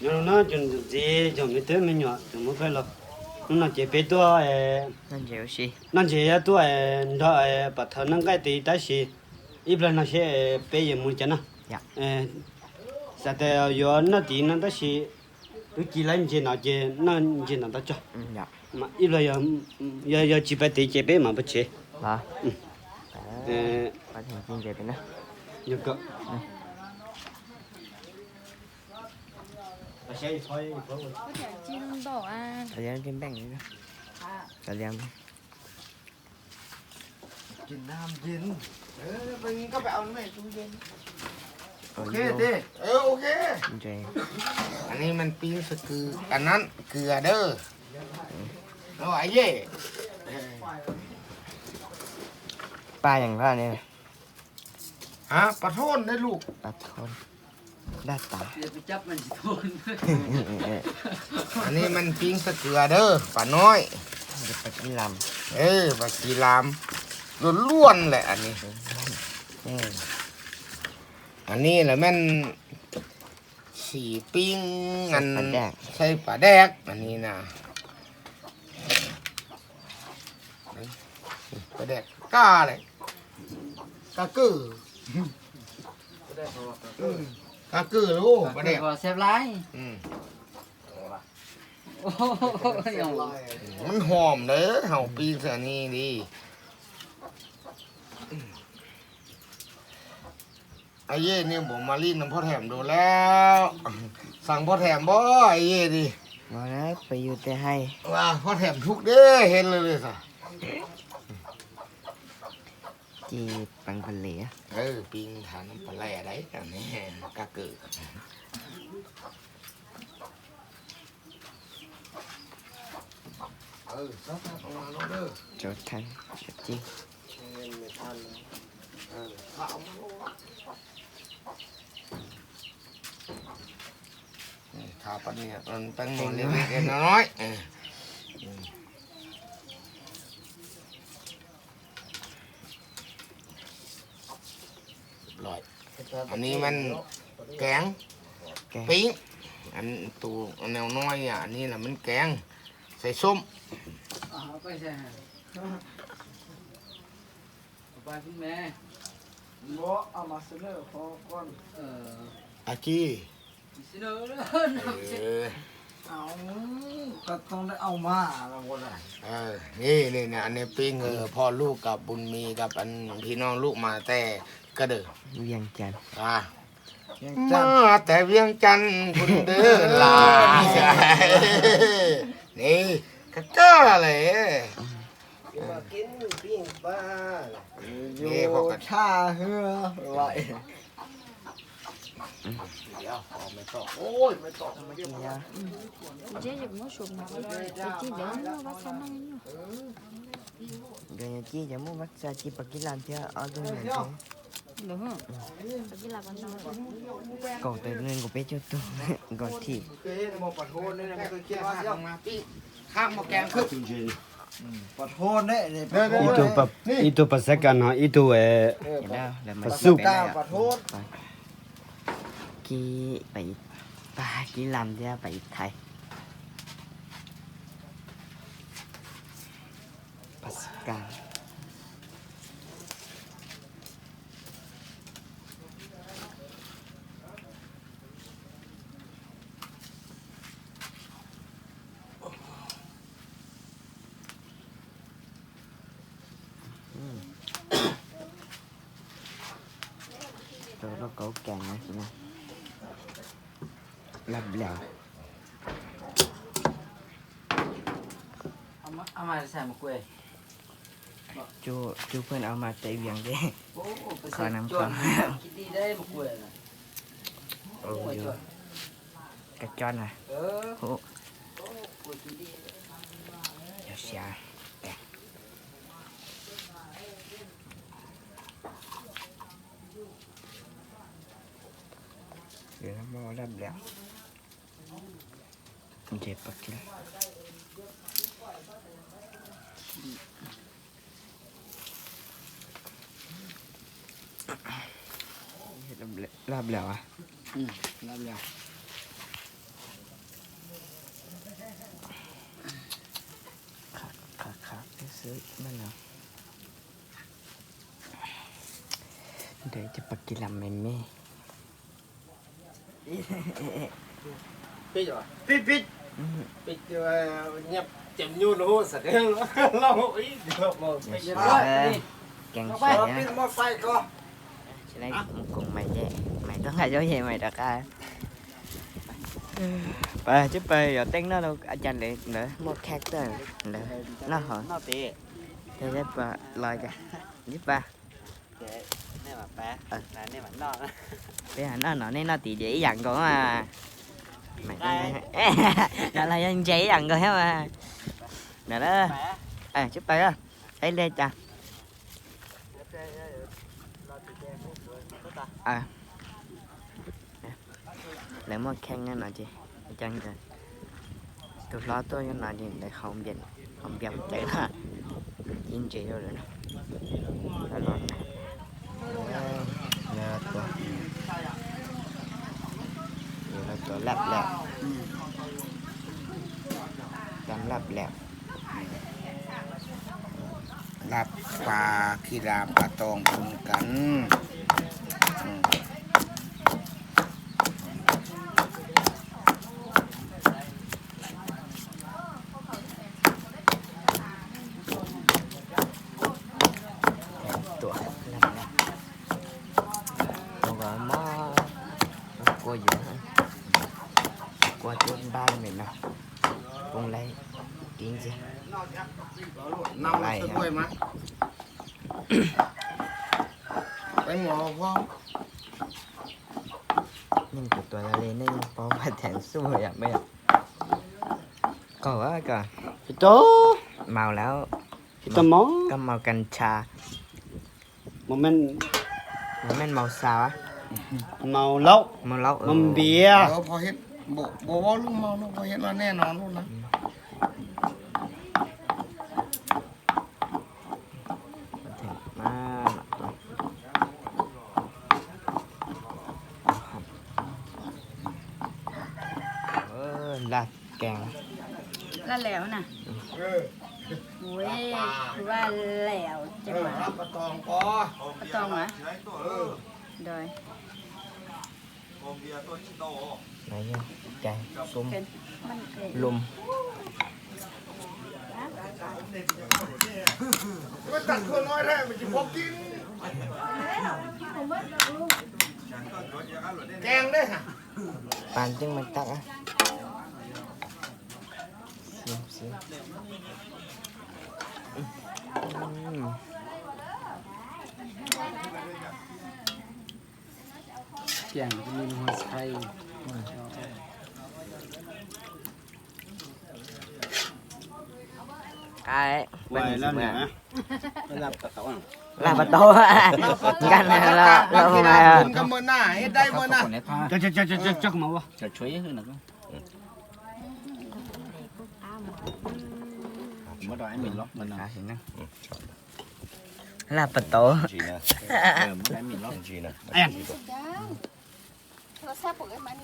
Ñu nô, jun ji jong mi te me ñu, jong mu pe lo. Nô, je pe tua, e, nô je u shi. Nô je ya tua, e, ndo, e, pa tha nang kai te ta shi. I bla nô she, e, pe ye mu cha na. Ya. E, sa te yo nô ti nô ta shi. Tu ki la je nô je, nô je nô ta cho. Ya. Ma i bla yo, yo, yo chi pe te je pe ma pa che. Ba. E, pa te je pe na. Yo ko. ເຂົາຈະກິນບໍ່ອະ? ເຂົາເລີຍກິນແບ່ງນີ້ນະ ເຂົາລ້ຽງ ກິນນ້ຳເຢັນ. ເອີ ໄປກິນກໍໄປເອົາໃນຕູ້ເຢັນ. ໂອເຄຕິ. ເອີ ໂອເຄ. ອັນນີ້ມັນປີ້ງສະກື ອັນນັ້ນເກືອເດີ. ເອົາ ອາເຢ ປາຫຍັງລະນີ້? ຮະ ປາໂທນເດ້ລູກ ປາໂທນ ດາດຕາ ຢ່າໄປຈັບມັນຊິໂທນ. ອັນນີ້ມັນປີ້ງສະເກືອເດີ ປານ້ອຍ ປາກີລາມ ເອີ ປາກີລາມລ້ວນໆແຫຼະອັນນີ້. ເອີ ອັນນີ້ລະແມ່ນ ຊິປີ້ງອັນ ໃສ່ປາແດກ ໃສ່ປາແດກ ອັນນີ້ນະ ປາແດກກາເລີຍ ກາເກີ ອືມ ກາເກີໂລ ປາແດກ ກາເກີກໍແຊບຫຼາຍ. ອືມ ໂອ້ຍ ມັນຫອມເດີ ເຮົາປີ້ງໃສ່ອັນນີ້ດີ. ອາເຢນີ້ບໍ່ມາຫຼິ້ນນຳພໍ່ແຖມດົນແລ້ວ. ສັ່ງພໍ່ແຖມບໍ່ ອາເຢນີ້? ບໍ່ນະ ໄປຢູ່ແຕ່ໄຮ່. ວ່າພໍ່ແຖມທຸກເດ້ ເຫັນເລີຍເລີຍຊະ. ຈີປັງປາແຫຼ. ເອີ ປີ້ງທານປາແຫຼໄດ້ ອັນນີ້ກະເກີ. ເອີ ເຈົ້າທັນ ເຈົ້າຈິງ ເອີ ເອົາມາໂລດ. ນີ້ ທາປານນີ້ ແປ້ງນົວເລັກໆນ້ອຍໆ ເອີ ລອຍ. ອັນນີ້ມັນແກງ ແກງ ປີ້ງ ອັນໂຕແນວນ້ອຍ ອັນນີ້ລະມັນແກງໃສ່ສົ້ມ. ເອົາໄປໃສ່ ເອົາໄປພຸ້ນແມ່. ບໍ່ ເອົາມາສະເໜີພໍ່ກ່ອນ. ເອີ ອາກີ ເອີ ເອົາ ກໍຕ້ອງໄດ້ເອົາມາລະບໍ່ໄດ້. ເອີ ນີ້ ນີ້ນະ ອັນນີ້ປີ້ງ ເອີ ພໍ່ລູກກັບບຸນມີກັບອັນພີ່ນ້ອງລູກມາແຕ່ກະເດີ ວຽງຈັນ ອ່າ ວຽງຈັນ ມາແຕ່ວຽງຈັນພຸ້ນເດີຫຼານ. ນີ້ກະເກີເລີຍ ມາກິນປີ້ງປາ ນີ້ພວກກັນ ທ່າເຮືອໄວ້. ດຽວ ເອົາໄມ້ຕອກ ໂອ້ຍ ໄມ້ຕອກ ເຈົ້າຢ່າມົວຊົມນະ ເຈົ້າຈີດເດີ ເດີ ຈີດ ຢ່າມົວວັດຊາ ຈີດປາກິລານເທື່ອ ເອົາຕົວນັ້ນເດີ ປາກິລານ ກອງເຕີໜຶ່ງ ກູເປຈູໂຕ ກອງທີບ ເຄີຍເຫັນບໍ່ປາໂທນເດ້ ເຄີຍຄຽດມາ ປີ້ງ ຂ້າງໝໍ້ແກງຄື ປາໂທນເດ້ ອີໂຕປາ ອີໂຕປາສະກັນເນາະ ອີໂຕ ເອີ ປາສຸກ ປາໂທນ ກີໄປ ປາກີລຳເດ ໄປໄທ ປາສະກັນ. ອືມ ໂຕລະເກົາແກງນະ ກິນນະ ລັບແລ້ວ ເອົາມາ ເອົາມາໃສ່ໝາກກ້ວຍ. ຈູ ຈູເພິ່ນເອົາມາແຕ່ວຽງເດ້. ໂອ້ ໄປໃສ່ ຂໍນຳ ຈອນ ເຂົ້າ ກິນດີໄດ້ໝາກກ້ວຍນະ. ໂອ້ ໂອ້ຍ ຢູ່ ຈອນ ກະຈອນນະ. ເອີ ໂອ້ ໂອ້ ກິນດີ ດຽວເສຍແຕກ. ເດີ ໝໍ້ແລ້ວ ເຈັບປາກກິນ ເຮັດລາບແລ້ວ ລາບແລ້ວອະ. ອືມ ລາບແລ້ວ. ເອີ ຈະປາກກິລຳແມ່ນແມ່ ປິດຫວາ? ປິດ ປິດ ອືມ ປິດຢູ່ວ່າ ຫຍັບເຈັມຢູ່ໂລສະເດີ ລອງອີກ ລອງ ແກງເສຍ ປິດໝໍ້ໄຟກ່ອນ ຊິໄດ້ກົງໃໝ່ແທ້ ໃໝ່ຕ້ອງການເຈົ້າເຫຍໃໝ່ດອກກາ ໄປ ຈະໄປ ດຽວແຕ່ງໜ້າລາວອາຈານເລີຍເດີ ໝໍ້ແຂກເດີ ເດີ ເນາະ ເນາະຕິ ໄດ້ປະລອຍກະ ນີ້ປະ ເດ ແນ່ວ່າແປ ເອີ ແນ່ວ່ານອກ ໄປຫານອກເນາະ ແນ່ນອກຕິ ເດ ອີ່ຫຍັງກໍວ່າ ນາລາຍັງໃຈອີ່ຫຍັງກໍແຮງວ່າ ນາລາ ເອີ ຈະໄປກໍ ໄປເລີຍຈ້າ ເອີ ແລ້ວໝົດແຂ່ງນັ້ນເອົາຈິ ຈັ່ງຈະ ຕົວລໍຕົວນັ້ນເອົາຈິ ໄດ້ຂອງບຽນ ຂອງບຽນໃຈລະ ກິນເຈຢູ່ເລີຍນະ ລະລອດ ເອີ ເອີ ຕົວ ເອີ ລະຕົວແລັບແລ້ວ ອືມ ຕຳແລັບແລ້ວ ລາບປາ ຂີ້ລາປາຕອງປົນກັນ ອືມ ຕົວນັ້ນນະ ຕົວກໍມາ ກົວຢູ່ ກົວຈົນບ້ານເໝັນເນາະ ປົງໄລ່ ກິນຊິ ນ້ຳໃສ່ຖ້ວຍມາ ໄປໝໍພ້ອມ ໜຶ່ງຕົວລະເລໜຶ່ງ ພໍວ່າແທນສູ້ ຢາກໄປ ກໍວ່າກໍ ພີ່ໂຕ ເມົາແລ້ວ ພີ່ໂຕເມົາ ກໍເມົາກັນຊາ ບໍ່ແມ່ນ ບໍ່ແມ່ນເມົາຊາວະ ເມົາເຫຼົ້າ ເມົາເຫຼົ້າ ເອີ ເມົາເບຍ ເອີ ພໍເຮັດ ບໍ່ ບໍ່ເວົ້າເລື່ອງເມົາເນາະ ພໍເຮັດວ່າແນ່ນອນໂລດນະ ອືມ ມາເນາະ ເອີ ລາດ ແກງ ລາດແຫຼວນະ ອືມ ໂອ້ຍ ຄືວ່າແຫຼວ ເອີ ຈັງຫວະ ລາດປາຕອງກໍ ປາຕອງຫວະ ເອີ ໂດຍ ໄດ້ຢູ່ ແກງສົ້ມ ເປັນ ມັນເປັນ ລົມ ມັນຕັກທົ່ວນ້ອຍແທ້ ມັນຊິພໍກິນ ແກງເດ້ ປານຈຶ່ງມາຕັກອະ ຊີມ ຊີມ ອືມ ແກງກໍມີຫົວໄຊ ອືມ ອ້າຍ ໄຫວແລ້ວນີ້ນະ ໄປລາບປາເຕົາ ລາບປາເຕົາ ກັນລາບ ລາບມາ ເຮັດໄດ້ມື້ໜ້າ ຈັກ ຈັກ ຈັກ ຈັກ ຈັກມາບໍ່ ຈະຊ່ວຍຄືນະ ບໍ່ໄດ້ມີລັອກມັນນະ ລາບປາເຕົາ ເອີ ບໍ່ໄດ້ມີລັອກ ແອນ ໂທລະສັບເອົາມານີ້